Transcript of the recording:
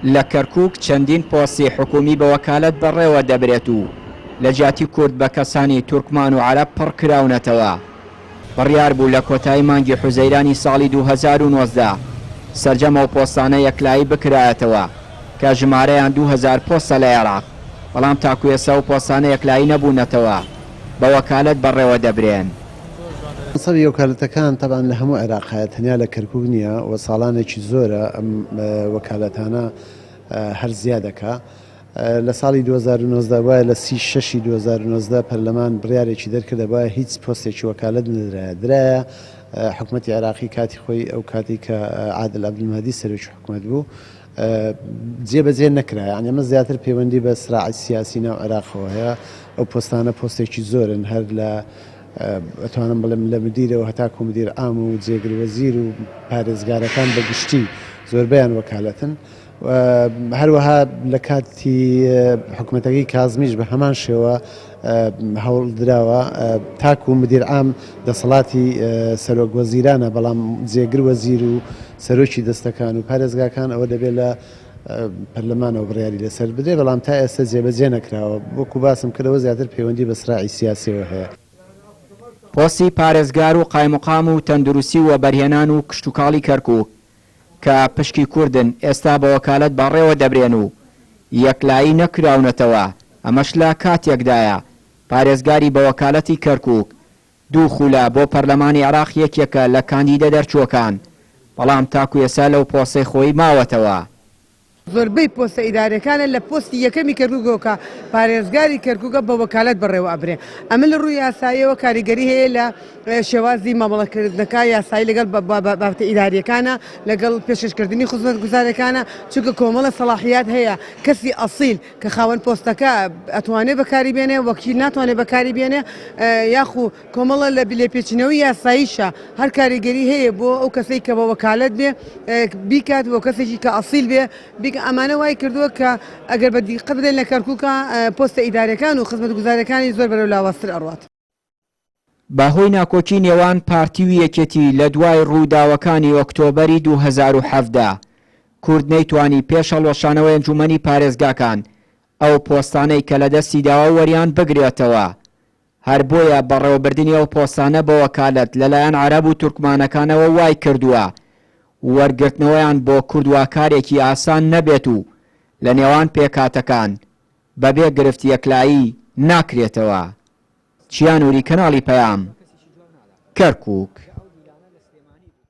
لە کەرکوک چەندین پۆستی حکومی بە وەکالەت بەڕێوە دەبرێت و لە جیاتی کورد بە کەسانی تورکمان و عەرەب پڕ کراونەتەوە. بڕیار بوو لە کۆتایی مانگی حوزەیرانی ساڵی 2019 سەرجەم ئەو پۆستانە یەکلایی بکرایەتەوە کە ژمارەیان 2000 پۆستە لە عێراق، بەڵام تاکو ئێستا ئەو پۆستانە یەکلایی نەبوونەتەوە، بە وەکالەت بەڕێوە دەبرێن. مەنسەبی وەکالەتەکان تەبعەن لە هەموو عێراق هەیە تەنیا لە کەرکوک نییە و ساڵانێکی زۆرە ئەم وەکالەتانە هەر زیادەکا. لە ساڵی 2019 وایە لە سی شەشی 2019 پەرلەمان بڕیارێکی دەرکرد دەبوایە هیچ پۆستێکی وەکالەت نەدرایە درایە حکومەتی عێراقی کاتی خۆی ئەو کاتی کە عادل عەبدولمەهدی سەرۆکی حکومەت بوو جێبەجێ نەکرا یانی ئەمە زیاتر پەیوەندی بە سراعی سیاسی ناو عێراقەوە هەیە ئەو پۆستانە پۆستێکی زۆرن هەر لە ئەتوانم بڵێم لە مدیرەوە هەتاکو مدیر عام و جێگر وەزیر و پارێزگارەکان بە گشتی زۆربەیان وەکالەتن هەروەها لە کاتی حکومەتەکەی کازمیش بە هەمان شێوە هەوڵ دراوە تاکو مدیر عام دەسەڵاتی سەرۆک وەزیرانە بەڵام جێگر وەزیر و سەرۆکی دەستەکان و پارێزگاکان ئەوە دەبێت لە پەرلەمانەوە بڕیاری لەسەر بدرێت بەڵام تا ئێستا جێبەجێ نەکراوە وەکو باسم کردەوە زیاتر پەیوەندی بە سراعی سیاسیەوە هەیە. پۆستی پارێزگار و قایمقام و تەندروستی و وەبەرهێنان و کشتوکاڵی کەرکوک کە پشکی کوردن ئێستا بە وەکالەت بەڕێوە دەبرێن و یەکلایی نەکراونەتەوە، ئەمەش لە کاتێکدایە پارێزگاری بە وەکالەتی کەرکوک دوو خولە بۆ پەرلەمانی عێراق یەکێکە لە کاندیدە دەرچووەکان، بەڵام تاکو ئێستا لەو پۆستەی خۆی ماوەتەوە. زۆربەی پۆستە ئیداریەکانە لە پۆستی یەکەمی کەرکوکەوە کە پارێزگاری کەرکوکە بە وەکالەت بەڕێوە ئەبرێ ئەمە لە ڕووی یاساییەوە کاریگەری هەیە لە شێوازی مامەڵەکردنەکە یاسایی لەگەڵ بابەتە ئیداریەکانە لەگەڵ پێشکەشکردنی خزمەتگوزاریەکانە چونکە کۆمەڵە سەڵاحیات هەیە کەسی ئەسیل کە خاوەن پۆستەکە ئەتوانێ بەکاری بێنێ وەکیل ناتوانێ بەکاری بێنێ یاخو کۆمەڵە لە لێپێچینەوەی یاساییشە هەر کاریگەری هەیە بۆ ئەو کەسەی کە بە وەکالەت بێ بیکات بۆ کەسێکی کە ئەسیل بێ بیک ئەمانە وای کردووە کە ئەگەر بە دیقەت بدەین لە کەرکووکە پۆستە ئیداریەکان و خزمەتگوزاریەکانی زۆر بەرەو لاوازتر ئەڕوات. بە هۆی ناکۆکی نێوان پارتی و یەکێتی لە دوای رووداوەکانی ئۆکتۆبەری 2017، کورد نەیتوانی پێش هەڵوەشانەوەی ئەنجوومەنی پارێزگاکان ئەو پۆستانەی کە لەدەستی داوە وەریان بگرێتەوە. هەر بۆیە بەڕێوەبردنی ئەو پۆستانە بە وەکالەت لەلایەن عەرەب و تورکمانەکانەوە وایکردووە وەرگرتنەوەیان بۆ کورد واکارێکی ئاسان نەبێت و لە نێوان پێکهاتەکان بەبێ گرفت یەکلایی ناکرێتەوە. چیا نوری کەناڵی پەیام، کەرکوک.